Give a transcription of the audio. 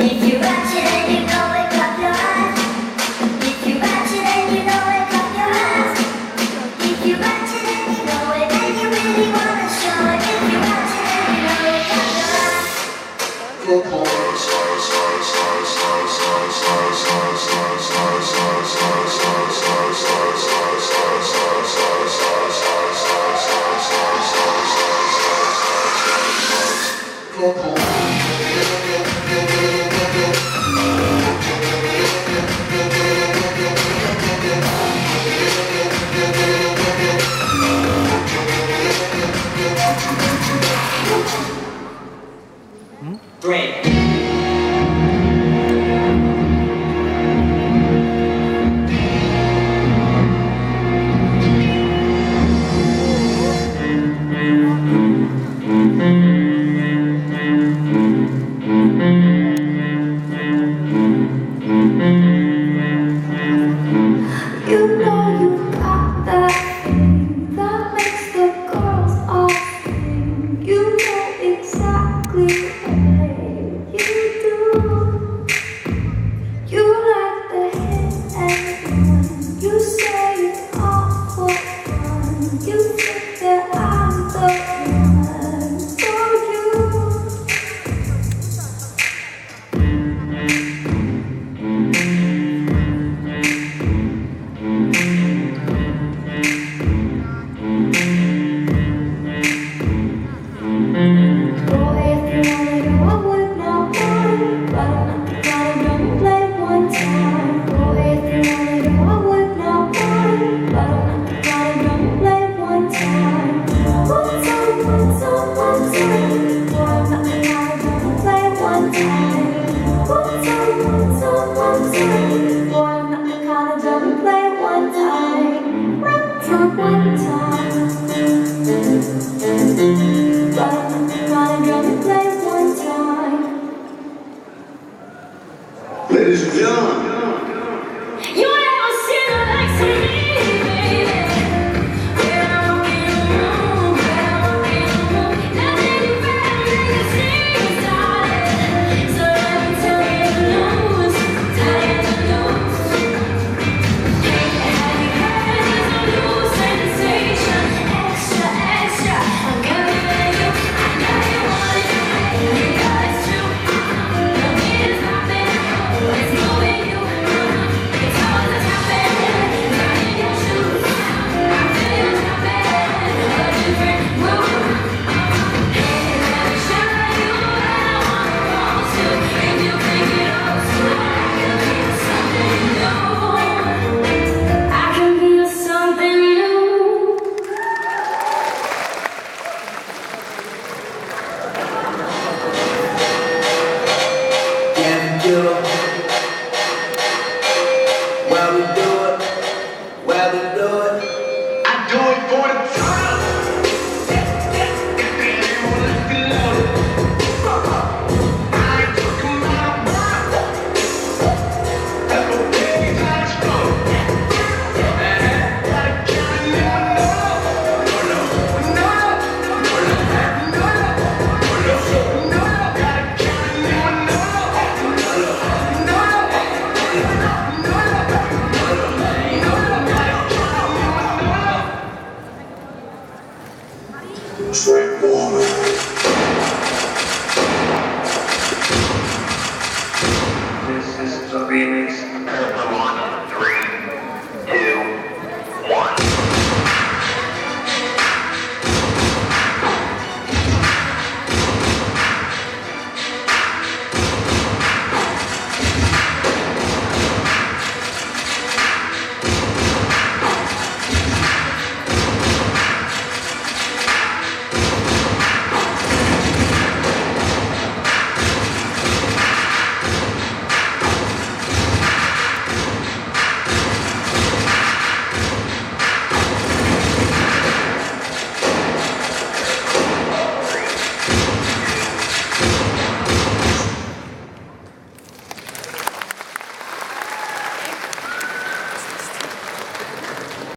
If you ratchet and you know it, clap your hands. If you ratchet and you know it, clap your hands. If you ratchet and you know it, and you really wanna show it. If you ratchet and you know it, clap your hands. You know you got that thing that makes the girls all scream. You know exactly what you do. You like the hit and run. You say it all for fun. You think that I'm the one for you. Boy, if you wanna go, I would not mind, but I'm not the kind of girl you play one time. Boy, if you wanna go, I would not mind, but I'm not the kind of girl you play one time. One time, one time, one time. Boy, I'm not the kind of girl you play one time. One time, one time, one time. Boy, I'm not the kind of girl you play one time. One time, one time. Ladies and gentlemen,